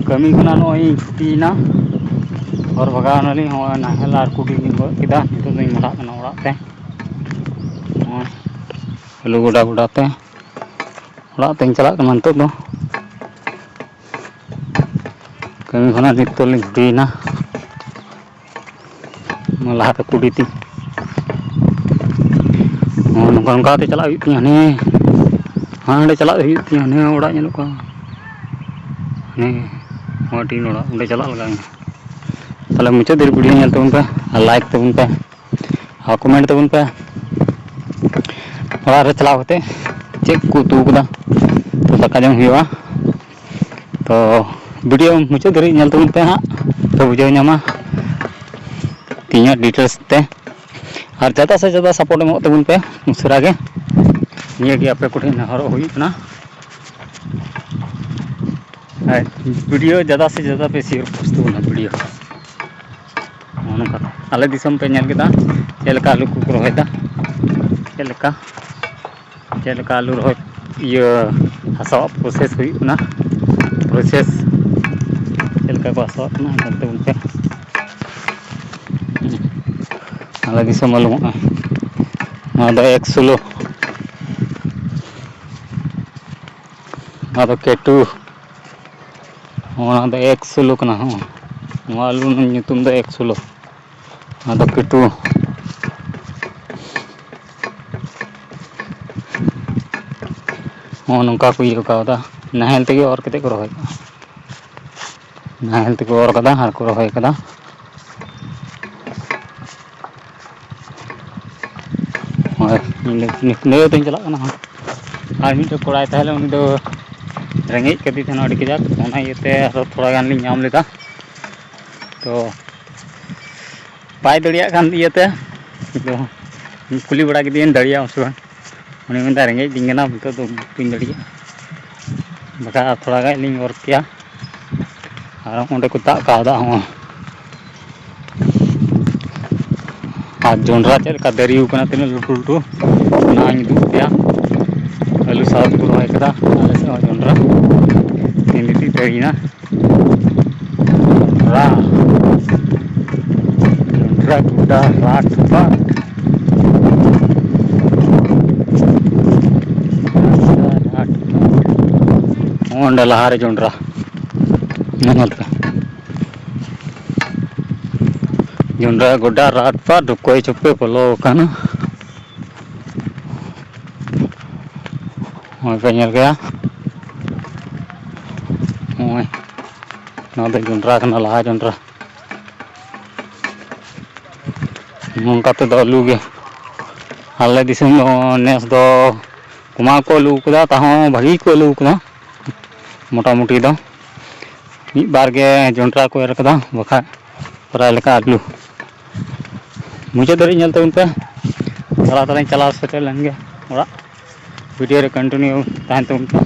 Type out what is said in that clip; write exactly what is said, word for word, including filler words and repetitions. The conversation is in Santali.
ᱠᱟᱹᱢᱤ ᱠᱷᱚᱱᱟᱜ ᱱᱚᱜᱼᱚᱭ ᱤᱧ ᱪᱷᱩᱴᱤᱭᱮᱱᱟ᱾ ᱦᱚᱨ ᱵᱷᱟᱜᱟᱣ ᱮᱱᱟᱞᱤᱧ᱾ ᱦᱚᱸᱜᱼᱚᱭ ᱱᱟᱦᱮᱞ ᱟᱨ ᱠᱩᱰᱤ ᱞᱤᱧ ᱜᱚᱫ ᱠᱮᱫᱟ᱾ ᱱᱤᱛᱚᱜ ᱫᱚᱧ ᱢᱚᱦᱰᱟᱜ ᱠᱟᱱᱟ ᱚᱲᱟᱜ ᱛᱮ᱾ ᱱᱚᱜᱼᱚᱭ ᱟᱹᱞᱩ ᱜᱚᱰᱟ ᱜᱚᱰᱟ ᱛᱮ ᱚᱲᱟᱜ ᱛᱮᱧ ᱪᱟᱞᱟᱜ ᱠᱟᱱᱟ ᱱᱤᱛᱚᱜ ᱫᱚ᱾ ᱠᱟᱹᱢᱤ ᱠᱷᱚᱱᱟᱜ ᱱᱤᱛᱚᱜ ᱞᱤᱧ ᱪᱷᱩᱴᱤᱭᱮᱱᱟ᱾ ᱱᱚᱣᱟ ᱞᱟᱦᱟᱛᱮ ᱠᱩᱰᱤ ᱛᱤᱧ᱾ ᱱᱚᱜᱼᱚ ᱱᱚᱝᱠᱟ ᱱᱚᱝᱠᱟ ᱛᱮ ᱪᱟᱞᱟᱜ ᱦᱩᱭᱩᱜ ᱛᱤᱧᱟᱹ᱾ ᱦᱟᱱᱮ ᱦᱟᱸᱰᱮ ᱪᱟᱞᱟᱜ ᱦᱩᱭᱩᱜ ᱛᱤᱧᱟᱹ᱾ ᱦᱟᱱᱮ ᱚᱲᱟᱜ ᱧᱮᱞᱚᱜ ᱠᱟᱱᱟ᱾ ᱦᱟᱱᱮ ᱱᱚᱣᱟ ᱴᱤᱱ ᱚᱲᱟᱜ, ᱚᱸᱰᱮ ᱪᱟᱞᱟᱜ ᱞᱟᱜᱟᱣ ᱤᱧᱟᱹ᱾ ᱛᱟᱦᱞᱮ ᱢᱩᱪᱟᱹᱫ ᱫᱷᱟᱹᱨᱤᱡ ᱵᱷᱤᱰᱤᱭᱳ ᱧᱮᱞ ᱛᱟᱵᱚᱱ ᱯᱮ ᱟᱨ ᱞᱟᱭᱤᱠ ᱛᱟᱵᱚᱱ ᱯᱮ ᱟᱨ ᱠᱚᱢᱮᱱᱴ ᱛᱟᱵᱚᱱ ᱯᱮ᱾ ᱚᱲᱟᱜ ᱨᱮ ᱪᱟᱞᱟᱣ ᱠᱟᱛᱮ ᱪᱮᱫ ᱠᱚ ᱩᱛᱩ ᱠᱟᱫᱟ, ᱛᱚ ᱫᱟᱠᱟ ᱡᱚᱢ ᱦᱩᱭᱩᱜᱼᱟ᱾ ᱛᱚ ᱵᱷᱤᱰᱤᱭᱳ ᱢᱩᱪᱟᱹᱫ ᱫᱷᱟᱹᱨᱤᱡ ᱧᱮᱞ ᱛᱟᱵᱚᱱ ᱯᱮ ᱦᱟᱸᱜ, ᱛᱚ ᱵᱩᱡᱷᱟᱹᱣ ᱧᱟᱢᱟ ᱛᱤᱧᱟᱹᱜ ᱰᱤᱴᱮᱞᱥ ᱛᱮ᱾ ᱟᱨ ᱡᱟᱫᱟ ᱥᱮ ᱡᱟᱫᱟ ᱥᱟᱯᱳᱨᱴ ᱮᱢᱚᱜ ᱛᱟᱵᱚᱱ ᱯᱮ ᱩᱥᱟᱹᱨᱟ ᱜᱮ᱾ ᱱᱤᱭᱟᱹ ᱜᱮ ᱟᱯᱮ ᱠᱚᱴᱷᱮᱱ ᱱᱮᱦᱚᱨᱚᱜ ᱦᱩᱭᱩᱜ ᱠᱟᱱᱟ᱾ ᱟᱨ ᱵᱷᱤᱰᱤᱭᱳ ᱡᱟᱫᱟ ᱥᱮ ᱡᱟᱫᱟ ᱯᱮ ᱥᱮᱭᱟᱨ ᱯᱳᱥᱴ ᱛᱟᱵᱚᱱᱟ ᱵᱷᱤᱰᱤᱭᱳ᱾ ᱱᱚᱜᱼᱚ ᱱᱚᱝᱠᱟ ᱟᱞᱮ ᱫᱤᱥᱚᱢ ᱯᱮ ᱧᱮᱞ ᱠᱮᱫᱟ, ᱪᱮᱫ ᱞᱮᱠᱟ ᱟᱹᱞᱩ ᱠᱚᱠᱚ ᱨᱚᱦᱚᱭᱮᱫᱟ, ᱪᱮᱫ ᱞᱮᱠᱟ, ᱪᱮᱫ ᱞᱮᱠᱟ ᱟᱹᱞᱩ ᱨᱚᱦᱚᱭ ᱤᱭᱟᱹ ᱦᱟᱥᱟᱣᱟᱜ ᱯᱨᱚᱥᱮᱥ ᱦᱩᱭᱩᱜ ᱠᱟᱱᱟ, ᱯᱨᱚᱥᱮᱥ ᱪᱮᱫ ᱞᱮᱠᱟ ᱠᱚ ᱦᱟᱥᱟᱣᱟᱜ ᱠᱟᱱᱟ, ᱧᱮᱞ ᱛᱟᱵᱚᱱ ᱯᱮ᱾ ᱟᱞᱮ ᱫᱤᱥᱚᱢ ᱟᱹᱞᱩ ᱦᱚᱸᱜᱼᱚᱭ, ᱱᱚᱣᱟ ᱫᱚ ᱮᱠ ᱥᱳᱞᱳ, ᱱᱚᱣᱟ ᱫᱚ ᱠᱮᱴᱩ, ᱱᱚᱣᱟ ᱫᱚ ᱮᱠ ᱥᱳᱞᱳ ᱠᱟᱱᱟ᱾ ᱦᱚᱸ, ᱱᱚᱣᱟ ᱟᱹᱞᱩ ᱨᱮᱱᱟᱜ ᱧᱩᱛᱩᱢ ᱫᱚ ᱮᱠ ᱥᱳᱞᱳ᱾ ᱟᱫᱚ ᱠᱤᱴᱩ ᱱᱚᱜᱼᱚ ᱱᱚᱝᱠᱟ ᱠᱚ ᱤᱭᱟᱹ ᱠᱟᱣᱫᱟ, ᱱᱟᱦᱮᱞ ᱛᱮᱜᱮ ᱚᱨ ᱠᱟᱛᱮ ᱠᱚ ᱨᱚᱦᱚᱭ ᱠᱟᱜᱼᱟ᱾ ᱱᱟᱦᱮᱞ ᱛᱮᱠᱚ ᱚᱨ ᱠᱟᱫᱟ ᱟᱨ ᱠᱚ ᱨᱚᱦᱚᱭ ᱠᱟᱫᱟ᱾ ᱦᱳᱭ, ᱤᱧ ᱫᱚ ᱱᱤᱛ ᱱᱤᱭᱟᱹ ᱛᱮᱧ ᱪᱟᱞᱟᱜ ᱠᱟᱱᱟ ᱦᱟᱸᱜ᱾ ᱟᱨ ᱢᱤᱫᱴᱮᱱ ᱠᱚᱲᱟᱭ ᱛᱟᱦᱮᱸ ᱞᱮᱱ, ᱩᱱᱤ ᱫᱚ ᱨᱮᱸᱜᱮᱡ ᱠᱟᱫᱮ ᱛᱟᱦᱮᱱᱟ ᱟᱹᱰᱤ ᱠᱟᱡᱟᱠ, ᱚᱱᱟ ᱤᱭᱟᱹᱛᱮ ᱟᱨᱚ ᱛᱷᱚᱲᱟ ᱜᱟᱱ ᱞᱤᱧ ᱧᱟᱢ ᱞᱮᱫᱟ᱾ ᱛᱚ ᱵᱟᱭ ᱫᱟᱲᱮᱭᱟᱜ ᱠᱟᱱ ᱤᱭᱟᱹᱛᱮ, ᱟᱫᱚ ᱠᱩᱞᱤ ᱵᱟᱲᱟ ᱠᱮᱫᱮᱭᱟᱹᱧ ᱫᱟᱲᱮᱭᱟᱜ ᱟᱢ ᱥᱮ ᱵᱟᱝ᱾ ᱩᱱᱤ ᱢᱮᱱᱫᱟ, "ᱨᱮᱸᱜᱮᱡ ᱫᱤᱧ ᱠᱟᱱᱟ, ᱱᱤᱛᱚᱜ ᱫᱚ ᱵᱟᱹᱧ ᱫᱟᱲᱮᱭᱟᱜᱼᱟ, ᱵᱟᱠᱷᱟᱡ ᱟᱨ ᱛᱷᱚᱲᱟ ᱜᱟᱱ ᱞᱤᱧ ᱚᱨ ᱠᱮᱭᱟ᱾" ᱟᱨ ᱚᱸᱰᱮ ᱠᱚ ᱫᱟᱜ ᱠᱟᱣ ᱫᱟᱜ ᱦᱚᱸ᱾ ᱟᱨ ᱡᱚᱱᱰᱨᱟ ᱪᱮᱫ ᱞᱮᱠᱟ ᱫᱟᱨᱮ ᱠᱟᱱᱟ, ᱛᱤᱱᱟᱹᱜ ᱞᱟᱹᱴᱩ ᱞᱟᱹᱴᱩ, ᱚᱱᱟ ᱦᱚᱸᱧ ᱩᱫᱩᱜ ᱟᱯᱮᱭᱟ᱾ ᱟᱹᱞᱩ ᱥᱟᱶ ᱛᱮᱠᱚ ᱨᱚᱦᱚᱭ ᱠᱟᱫᱟ ᱟᱞᱮ ᱥᱮᱫ ᱦᱚᱸ ᱡᱚᱱᱰᱨᱟ᱾ ᱛᱤᱱ ᱞᱤᱴᱤᱡ ᱫᱟᱨᱮᱭᱮᱱᱟ, ᱨᱟ ᱡᱚᱱᱰᱨᱟ ᱜᱚᱰᱟ ᱨᱟᱴ ᱯᱟᱴ᱾ ᱚᱸᱰᱮ ᱞᱟᱦᱟᱨᱮ ᱡᱚᱱᱰᱨᱟ, ᱧᱮᱞ ᱯᱮ᱾ ᱡᱚᱱᱰᱨᱟ ᱜᱚᱰᱟ ᱨᱟᱴ ᱯᱟᱴ ᱰᱩᱠᱚᱭ ᱪᱩᱯᱮ ᱵᱚᱞᱚ ᱟᱠᱟᱱᱟ᱾ ᱱᱚᱜᱼᱚᱭ ᱯᱮ ᱧᱮᱞ ᱠᱮᱫᱟ, ᱱᱚᱜᱼᱚᱭ ᱱᱚᱣᱟ ᱫᱚ ᱡᱚᱱᱰᱨᱟ ᱠᱟᱱᱟ, ᱞᱟᱦᱟ ᱡᱚᱱᱰᱨᱟ᱾ ᱱᱚᱝᱠᱟ ᱛᱮᱫᱚ ᱟᱹᱞᱩ ᱜᱮ ᱟᱞᱮ ᱫᱤᱥᱚᱢ ᱫᱚ ᱱᱮᱥ ᱫᱚ ᱠᱚᱢᱟ ᱠᱚ ᱟᱹᱞᱩ ᱠᱟᱫᱟ, ᱛᱟᱦᱚᱸ ᱵᱷᱟᱹᱜᱤ ᱜᱮᱠᱚ ᱟᱹᱞᱩ ᱠᱟᱫᱟ ᱢᱚᱴᱟᱢᱩᱴᱤ ᱫᱚ᱾ ᱢᱤᱫ ᱵᱟᱨ ᱜᱮ ᱡᱚᱱᱰᱨᱟ ᱠᱚ ᱮᱨ ᱠᱟᱫᱟ, ᱵᱟᱠᱷᱟᱡ ᱯᱨᱟᱭ ᱞᱮᱠᱟ ᱟᱹᱞᱩ᱾ ᱢᱩᱪᱟᱹᱫ ᱫᱷᱟᱹᱨᱤᱡ ᱧᱮᱞ ᱛᱟᱵᱚᱱ ᱯᱮ᱾ ᱛᱟᱞᱟ ᱛᱟᱞᱟᱧ ᱪᱟᱞᱟᱣ ᱥᱮᱴᱮᱨ ᱞᱮᱱ ᱜᱮ ᱚᱲᱟᱜ᱾ ᱵᱷᱤᱰᱤᱭᱳ ᱨᱮ ᱠᱚᱱᱴᱤᱱᱤᱭᱩ ᱛᱟᱦᱮᱱ ᱛᱟᱵᱚᱱ ᱯᱮ᱾